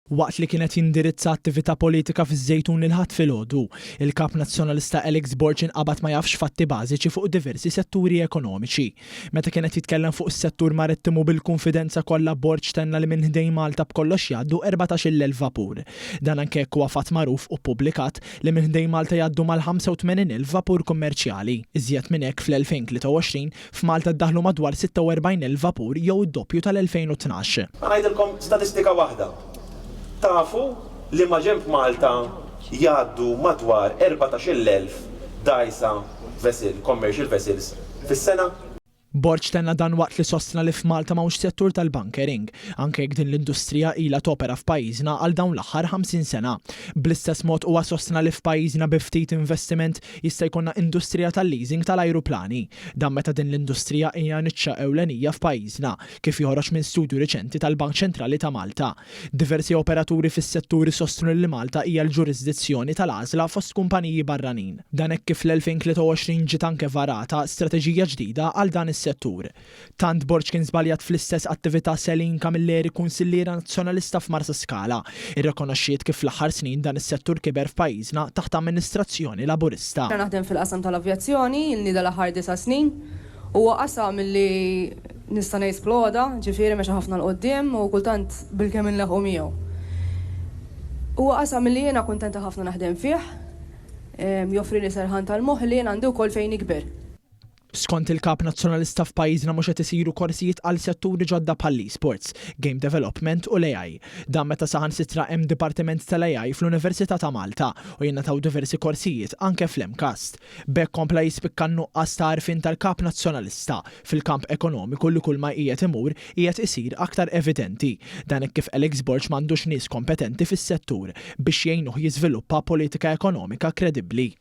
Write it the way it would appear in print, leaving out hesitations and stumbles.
Waqt li kien qed jindirizza attività politika fiż-Żejtun il-Ħadd filgħodu, il-Kap Nazzjonalista Alex Borg inqabad ma jafx fatti bażiċi fuq diversi setturi ekonomiċi. Meta kien qed jitkellem fuq is-settur marittimu bil-kunfidenza kollha Borg tenna li minn ħdejn Malta b'kollox jgħaddu 14,000 vapur. Dan anke jekk huwa fatt magħruf u ppubblikat li minn ħdejn Malta jgħaddu mal-85,000 vapur kummerċjali. Iżjed minn hekk fl-2023 F'Malta ddaħħlu madwar 46,000 vapur jew id-doppju tal-2012. Ħa ngħidilkom statistika waħda. Tafu li maġenb Malta jgħaddu madwar 14,000 dgħajsa vessel, commercial vessels, fis-sena? Borg tenna dan waqt li sostna li f'Malta m'hawnx settur tal-bunkering, anke jekk din l-industrija ilha topera f'pajjiżna għal dawn l-aħħar 50 sena. Bl-istess mod huwa sostna li f'pajjiżna bi ftit investiment jista' jkollna industrija tal-leasing tal-ajruplani. Dan meta din l-industrija hija niċċa ewlenija f'pajjiżna, kif joħroġ minn studju riċenti tal-Bank Ċentrali ta' Malta. Diversi operaturi fis-settur isostnu li Malta hija l-ġurisdizzjoni tal-għażla fost kumpaniji barranin. Dan hekk kif fl-2023 ġiet anke varata strateġija ġdida għal dan is-settur. Tant Borg kien żbaljat fl-istess attività Celine Camilleri kunsilliera Nazzjonalista f'Marsaskala irrikonoxxiet kif fl-aħħar snin dan is-settur kiber f'pajjiżna taħt amministrazzjoni Laburista. Jiena naħdem fil-qasam tal-avjazzjoni, ilni dal-aħħar 9 snin. Huwa qasam li nista' ngħid sploda, ġifieri mexa ħafna 'l quddiem u kultant bilkemm inleħqu miegħu. Huwa qasam li jiena kuntenta ħafna naħdem fih, joffrili serħan tal-moħħ li jien għandi wkoll fejn nikber. Skont il-Kap Nazzjonalista f'pajjiżna mhux qed isiru korsijiet għal setturi ġodda bħall-esports, game development u l-AI. Dan meta saħansitra hemm dipartiment tal-AI fl-Università ta' Malta u jingħataw diversi korsijiet anke fl-MCAST. B'hekk kompla jispikka n-nuqqas ta' għarfien tal-Kap Nazzjonalista fil-kamp ekonomiku li kull ma qiegħed imur qiegħed isir aktar evidenti. Dan hekk kif Alex Borg m'għandux nies kompetenti fis-settur biex jgħinuh jiżviluppa politika ekonomika kredibbli.